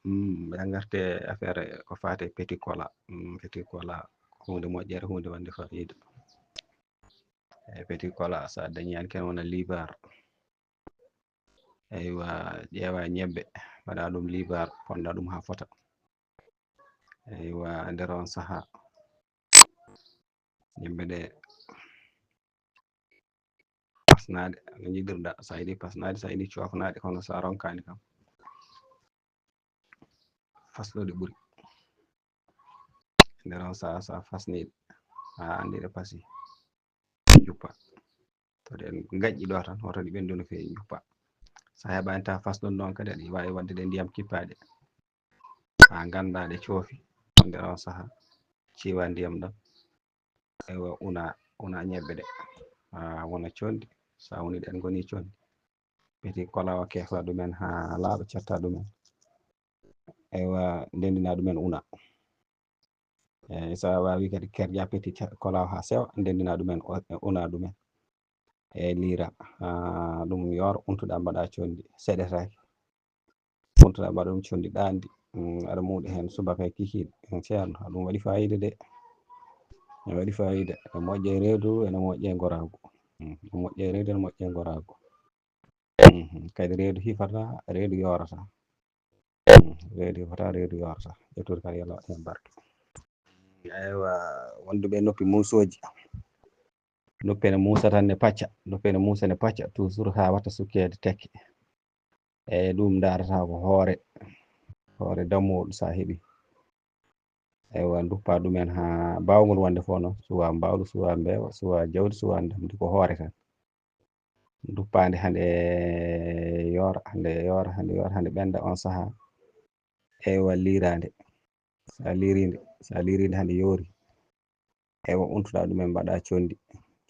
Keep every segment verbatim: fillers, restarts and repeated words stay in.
Mm, mbeɗa ngarte affaire ko faate petit cola. Mm, petit cola, huunde moƴƴere, huunde wonde fayida. E petit cola, so a dañi heen ken wona liibar. Eywa, ƴeewa ñebbe, mbaɗa ɗum liibar, ponda ɗum haa fota. Eywa, nder on saha, ñebbe ɗe pasnaade, no njiɗirɗa, sa yiɗi pasnaade, sa yiɗi coofnaade, kono sa ronkaani kam, fasloɗe ɓuri. Nder on saha, sa fasni ɗe, a anndi ɗe pasi, njuppa. To ɗe gaƴƴi ɗo tan, hoto ɗi ɓenndu no feewi, njuppa. Sa heɓaani ta fasɗon ɗon kadi, aɗa waawi waɗde ɗe ndiyam kippaaɗe. Haa ngannda ɗe coofi, nder on saha, ciiwa ndiyam ɗam. Eywa, una, una ñebbe ɗe. Haa wona conndi, sa uni ɗe, ɗe ngoni conndi. Petit cola o, keefta ɗumen haa laaɓa, cetta ɗumen. Eywa, ndenndina ɗumen, una. Eyyi, so a waawi kadi kerƴa petit ca-, cola o haa sewa, ndenndina ɗumen, o-, una ɗumen. E liira, haa ɗum yoora, untuɗa, mbaɗa conndi, seɗetaake. Untuɗa, mbaɗa ɗum conndi ɗaanndi. Mm, aɗa muuɗa heen subaka e kikiiɗe. Mm, ceerno, ɗum waɗi faayiida de. Ene waɗi faayiida. Ene moƴƴa e reedu, ene moƴƴa e ngoraagu. Mm, ene moƴƴa e reedu, ene moƴƴa e ngoraagu. Mhm. Kadi reedu hifata, reedu yoorata. Mhm. Reedu hifata, reedu yoorata. Ƴettude kadi, yo Allah waɗ heen barke. Eywa, wonduɓe noppi muusooji. Noppi ene muusa tan ne pacca. Noppi ene muusa ne pacca. Toujours haa watta sukkeede tekke. Eyyi, ɗum ndaarata ko hoore. Hoore dammuwol sa heɓi. Eywa, nduppa ɗumen haa baawngol wonde fof noon. Suwa mbawlu, suwa mbeewa, suwa jawdi, suwa ndamdi, ko hoore tan. Nduppa nde haa nde yoora, haa nde yoora, haa nde yoora, haa nde ɓennda on saha. Eywa, liira nde. Sa liiri nde, sa liiri nde haa nde yoori. Eywa, untuɗa ɗumen, mbaɗa conndi,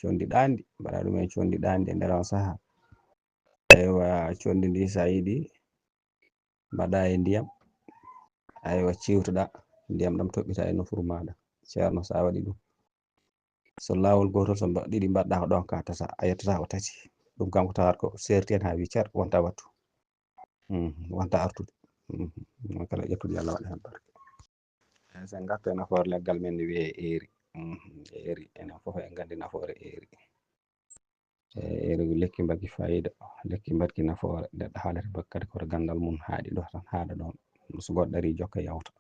conndi ɗaanndi, mbaɗa ɗumen conndi ɗaanndi e nder on saha. Eywa, conndi ndi sa yiɗi, mbaɗa e ndiyam. Eywa, ciwtuɗa, ndiyam ɗam toɓɓita e nofuru maaɗa. Ceerno, sa waɗi ɗum. So laawol gootol, so mba-, ɗiɗi mbaɗɗa ko ɗon ka tata, a yettata ko tati. Ɗum kam ko tawata ko seerti hen haa wi cer, wonta wattu. Mhm, wonta artude. Mhm, ɗum kala ƴettude, yo Allah waɗ hen barke. Eyyi, sen ngarta e nafoore leggal men nde wiyee eeri. Mhm, eeri, enen fof en nganndi nafoore eeri. Eyyi, eeri ko lekki mbaggi faayiida, lekki mbaggi nafoore. Neɗɗo haalata mbaggi kadi koto ganndal mum haaɗi ɗo tan, haaɗa ɗoon. So goɗɗo arii, jokka yawta.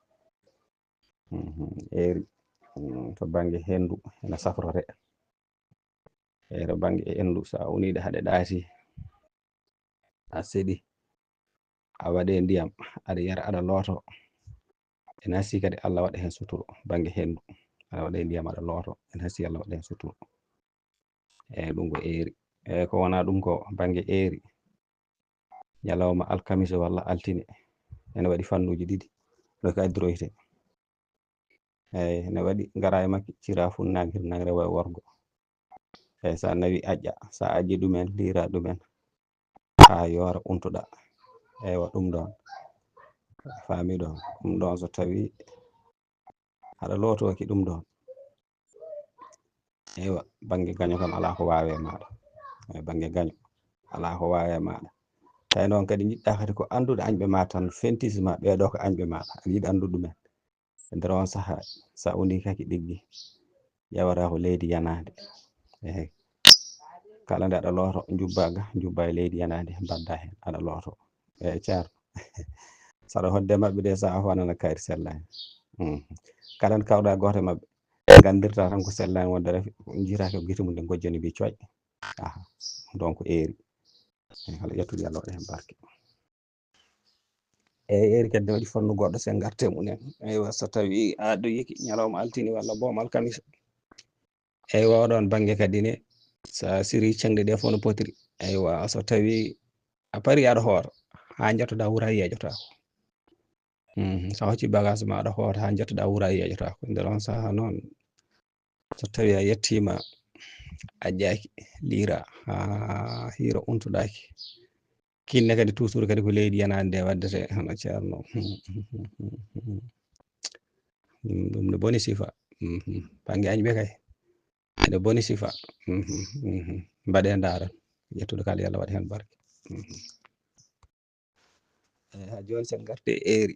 Mhm, eeri, mm, to bannge henndu ene safroree. Eyyi, to bannge henndu, so a unii ɗe haa ɗe ɗaati, a seɗi, a waɗi ndiyam, aɗa yara, aɗa looto. Ene hasii kadi Allah waɗa heen suturo, bannge henndu. Aɗa waɗa ndiyam, aɗa looto, ene hasii Allah waɗa heen suturo. Eyyi, ɗum ko eeri. Eyyi, ko wonaa ɗum ko bannge eeri. Ñalawma alkamisa walla altine, ene waɗi fannuuji ɗiɗi, no ka addiroytee. Eyyi, ene waɗi, ngara e makki, cira funnangue, nangre wa-, worgo. Eyyi, sa nawi aƴƴa, sa aƴƴi ɗumen, liira ɗumen, haa yoora, untuɗa. Eywa, ɗum ɗoon. Faami ɗo? Ɗum ɗoon, so tawi aɗa lootooki ɗum ɗoon. Eywa, bannge gaño kam alaa ko waawe maaɗa. Eyyi, bannge gaño alaa ko waawe maaɗa. Tawi noon kadi njiɗɗa kadi ko anndude añɓe ma tan, fentisi ma, ɓee ɗoo ko añɓe maaɗa. Aɗa yiɗi anndude ɗumen. E nder on saha, sa unii kaki ɗiggi, ƴeewata ko leydi yanaande. Eyyi. Kala nde aɗa looto, njubba ga, njubba e leydi yanaande, mbadda heen, aɗa looto. Eyyi, ceerno. Saɗa hoɗde maɓɓe de, sa afa nana kayri sellaani. Mhm. Kala nde kawɗa gooto e maɓɓe, nganndirta tan ko sellaani, wonde rafi, njiyata ko gite mum ɗe ngojjani mbi coy. Aha, donc eeri. Eyyi, kala ƴettude, Allah waɗa heen barke. Eyyi, eeri kadi ne waɗi fannu goɗɗo, sen ngarte mum en. Eywa, so tawi a ɗoyiki ñalawma altine walla boom alkamisa. Eywa, oɗon bannge kadi ne, sa siri ceŋɗe ɗe fof no potiri. Eywa, so tawi a parii aɗa hoora, haa njettoɗaa wuro a yeeƴotaako. Mhm, sa hocci bagage ma aɗa hoora, haa njettoɗaa wuro a yeeƴotaako. Nder on saha noon, so tawi a yettiima, a ƴaaki, liira, haa hiira untuɗaaki. Kinne kadi toujours kadi ko leydi yanaande nde waddete, hono ceerno. Ɗum, ɗum ne boni sifa. Mhm. Bannge añɓe kay, ene boni sifa. Mhm, mhm. Mbaɗee ndaaren. Ƴettude kala, yo Allah waɗ heen barke. Mhm. Eyyi, haa jooni, sen ngarti e eeri.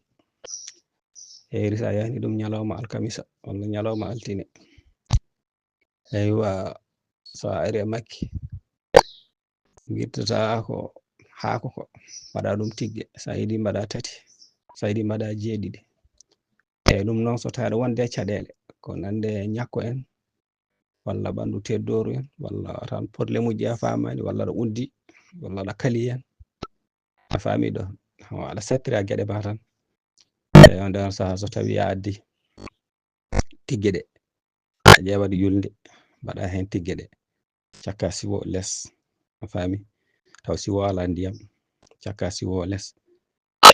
Heeri so a yahni ɗum ñalawma alkamisa walla ñalawma altine. Eywa, so a ari e makki, ngittataa ko haako ko, mbaɗa ɗum tigge, so a yiɗi mbaɗa tati, so a yiɗi mbaɗa jeeɗiɗi. Eyyi, ɗum noon so tawi aɗa wondi e caɗeele, ko nande ñakko en, walla ɓanndu teddooru en, walla tan porlemuji a faamaani, walla aɗa uddi, walla aɗa kali en. A faami ɗo? Awa, aɗa sattira geɗe ma tan. Eyyi, on ɗon saha so tawi a addi tigge ɗe, a ƴeewat yulnde, mbaɗa heen tigge ɗe, cakka siwo les, a faami? Taw siwo alaa ndiyam, cakka siwo les,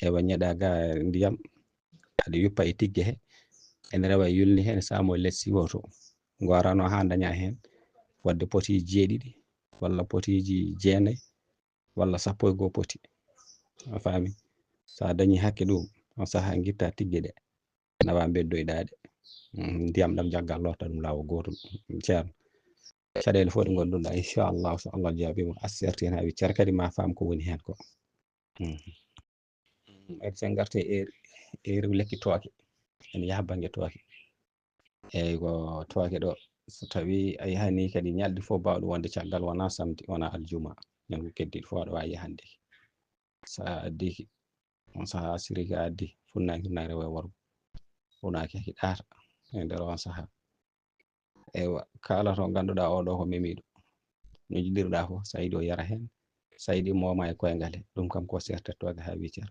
eywa, ñeɗa ga ndiyam, aɗa yuppa e tigge he, ene rewa e yulnde he, ene saamo les siwo to. Ngoorano haa daña heen fodde potiiji jeeɗiɗi walla potiiji jeenayi walla sappo e goo poti. A faami? So a dañi hakke ɗum, on saha ngitta tigge ɗe, nawa mbeddoyɗa ɗe. Mm, ndiyam ɗam jaggal lotta ɗum laawol gootol. Ceerno, caɗeele fof ɗe ngonnduɗa, inchallah, so Allah jaabiima, a serti heen haa wiccer kadi ma faam ko woni heen ko. Mm. Mm, ɓayde sen ngarte e heure, heure lekki tooke, ene yaha bannge tooke. Eyyi, ko tooke ɗo, so tawi a yahani kadi ñalɗi fof baawɗo wonde caggal, wona samedi, wona aljuma, ñalngu keddiiɗo fof aɗa waawi yahande. So a addiki, on saha siriki a addi, funnaange na rewa e worgo, funaange ki ɗaata e nder on saha. Eywa, kala to ngannduɗaa oo ɗoo ko memiiɗo, no jiɗirɗaa fof, so a yiɗi o yara heen, so a yiɗi mooma e koyngal he, ɗum kam ko sertet tooke haa wiccer.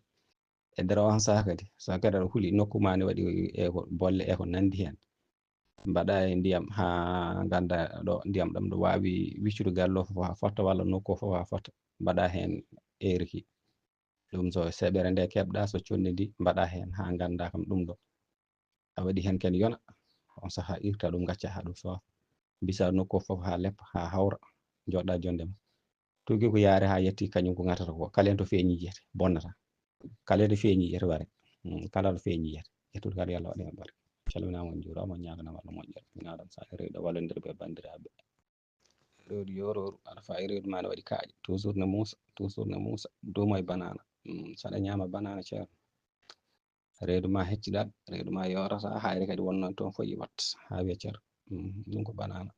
E nder on saha kadi, so kadi aɗa huli nokku ma ne waɗi e ko bolle e ko nanndi heen, mbaɗa e ndiyam haa ngannda ɗo ndiyam ɗam ɗo waawi wiccude gallo fof haa fotta walla nokku o fof haa fotta, mbaɗa heen erki. Ɗum so seɓere nde keɓɗa, so conndi ndi mbaɗa heen haa ngannda kam ɗum ɗo. A waɗi heen kadi yona, on saha irta ɗum, ngacca haa ɗum soofa. Mbisa nokku o fof haa leppa, haa hawra, jooɗa jonde ma. Tuugi ko yaare haa yetti kañum ko ŋatata ko. Kala heen to feeñi yiyete, bonnata. Kala heen to feeñi yiyete ware. Mm, kala to feeñi yiyete. Yettude kadi Yalla waɗi heen barke. Calminaama, on njuuraama, on ñaaganaama Allah moƴƴere. Ñaaɗam so a rewɗo wallondirɓe e banndiraaɓe. Rewdu yoorooru, aɗa fawi rewdu ma ne waɗi kaaƴe. Toujours ne muusa, toujours ne muusa. Duuma e banana. Mm, saɗa ñaama banana, ceerno. Reedu ma hecciɗat, reedu ma yoorata, hayre kadi wonno toon foyi wat, haa weccer. Mm, ɗum ko banana.